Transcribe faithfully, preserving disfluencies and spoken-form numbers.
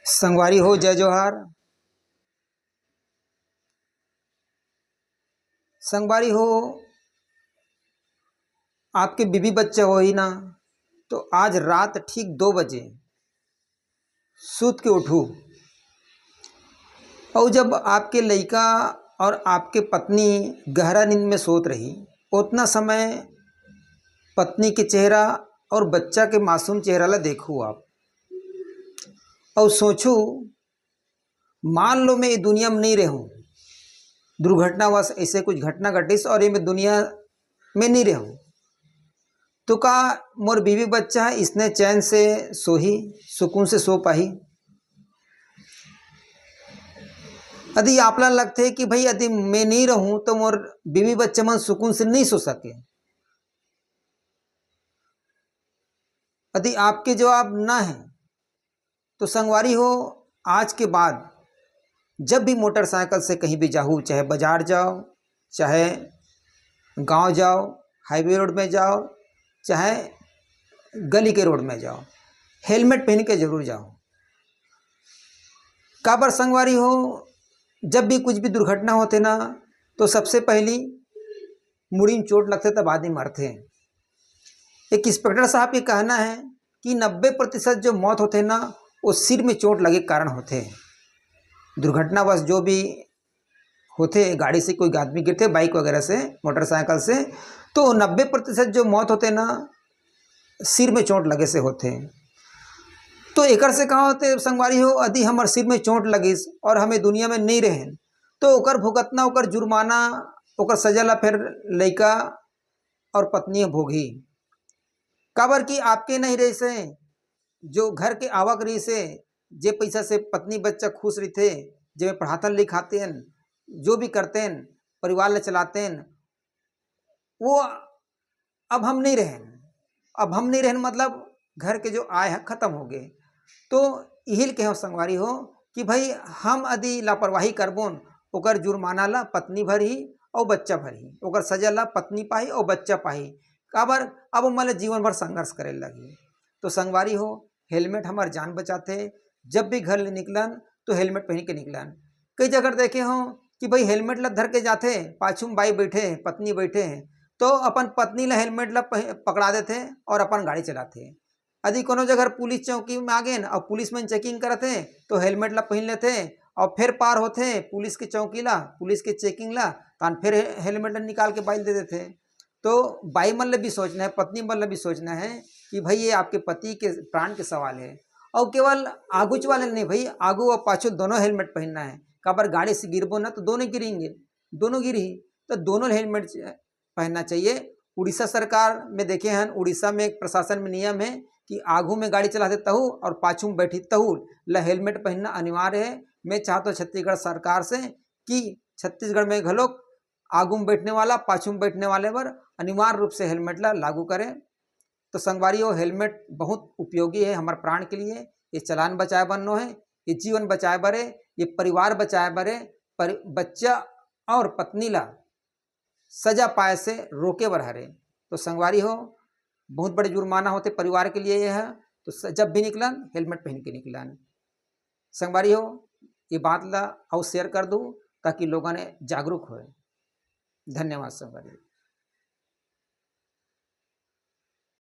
संगवारी हो, जय जोहार। संगवारी हो, आपके बीबी बच्चा होही ना, तो आज रात ठीक दो बजे सूत के उठू, और जब आपके लइका और आपके पत्नी गहरा नींद में सोत रही, उतना समय पत्नी के चेहरा और बच्चा के मासूम चेहरा ला देखू आप, और सोचू, मान लो मैं ये दुनिया में नहीं रहूं, दुर्घटनावश ऐसे कुछ घटना घटिस और ये मैं दुनिया में नहीं रहूं, तो का मोर बीबी बच्चा इसने चैन से सोही, सुकून से सो पाही? यदि आपला लगथे कि भाई, यदि मैं नहीं रहूं तो मोर बीबी बच्चा मन सुकून से नहीं सो सके, यदि आपके जवाब ना है, तो संगवारी हो, आज के बाद जब भी मोटरसाइकिल से कहीं भी जाहू, चाहे बाजार जाओ, चाहे गांव जाओ, हाईवे रोड में जाओ, चाहे गली के रोड में जाओ, हेलमेट पहन के जरूर जाओ। काबर संगवारी हो, जब भी कुछ भी दुर्घटना होथे ना, तो सबसे पहली मुड़ी में चोट लगथे, तब आदमी मरथे। एक इंस्पेक्टर साहब के कहना है कि नब्बे प्रतिशत जो मौत होथे ना, वो सिर में चोट लगे के कारण होथे। दुर्घटनावश जो भी होथे, गाड़ी से कोई आदमी गिरथे, बाइक वगैरह से, मोटरसाइकिल से, तो नब्बे प्रतिशत जो मौत होथे ना, सिर में चोट लगे से होथे। तो एकर से का होथे संगवारी हो, यदि हमर सिर में चोट लगिस और हमें दुनिया में नहीं रहेन, तो ओकर भुगतना, ओकर जुर्माना, ओकर सजा ला फिर लइका और पत्नी भोगही। काबर कि आपके नहीं रहिसे, जो घर के आवक रहिसे, जे पैसा से पत्नी बच्चा खुश रहिथे, जे में पढ़ातन लिखातेन, जो भी करतेन, परिवार ला चलातेन, वो अब हम नहीं रहेन। अब हम नहीं रहेन मतलब घर के जो आय है खत्म हो गए। तो यही कहे संगवारी हो कि भाई, हम यदि लापरवाही करबोन, ओकर जुर्माना ला पत्नी भरही और बच्चा भरही, ओकर सजा ला पत्नी पाही और बच्चा पाही। काबर? अब ओमन ला जीवन भर संघर्ष करे लगही। तो संगवारी हो, हेलमेट हमार जान बचाथे। जब भी घर ले निकलन तो हेलमेट पहन के निकलन। कई जगह देखे हो कि भाई, हेलमेट ला धर के जाथे, पाछू में बाई बैठे, पत्नी बैठे हैं, तो अपन पत्नी ला हेलमेट ला पह-, पकड़ा देथे और अपन गाड़ी चलाथे। यदि कोनो जगह पुलिस चौकी में आ गए और पुलिस मन चेकिंग करथे, तो हेलमेट ला पहन लेथे और फिर पार होथे पुलिस के चौकी ला, पुलिस के चेकिंग ला, तान फिर हे-, हेलमेट ला निकाल के बाई ल दे देथे। तो बाई मन ला भी सोचना है, पत्नी मन ला भी सोचना है कि भाई, ये आपके पति के प्राण के सवाल है। और केवल आगूच वाले नहीं भाई, आगू और पाछू दोनों हेलमेट पहनना है। काबर? गाड़ी से गिरबो ना तो दोनों गिरेंगे, दोनों गिरही, तो दोनों हेलमेट च-, पहनना चाहिए। उड़ीसा सरकार में देखे हैं, उड़ीसा में एक प्रशासन में नियम है कि आगू में गाड़ी चलाते तहू और पाछू में बैठी तहू ला हेलमेट पहनना अनिवार्य है। मैं चाहता हूँ छत्तीसगढ़ सरकार से कि छत्तीसगढ़ में घलोक आगू में बैठने वाला, पाछू में बैठने वाले बर अनिवार्य रूप से हेलमेट ला लागू करें। तो संगवारी हो, हेलमेट बहुत उपयोगी है हमारे प्राण के लिए। ये चलान बचाए बर नो है, ये जीवन बचाए बर है, ये परिवार बचाए बर है, पर बच्चा और पत्नी ला सजा पाए से रोके बर हरे। तो संगवारी हो, बहुत बड़े जुर्माना होते परिवार के लिए ये है। तो स-, जब भी निकलन, हेलमेट पहन के निकलन। संगवारी हो, ये बात ला अउ शेयर कर दो, ताकि लोगन जागरूक होए। धन्यवाद संगवारी।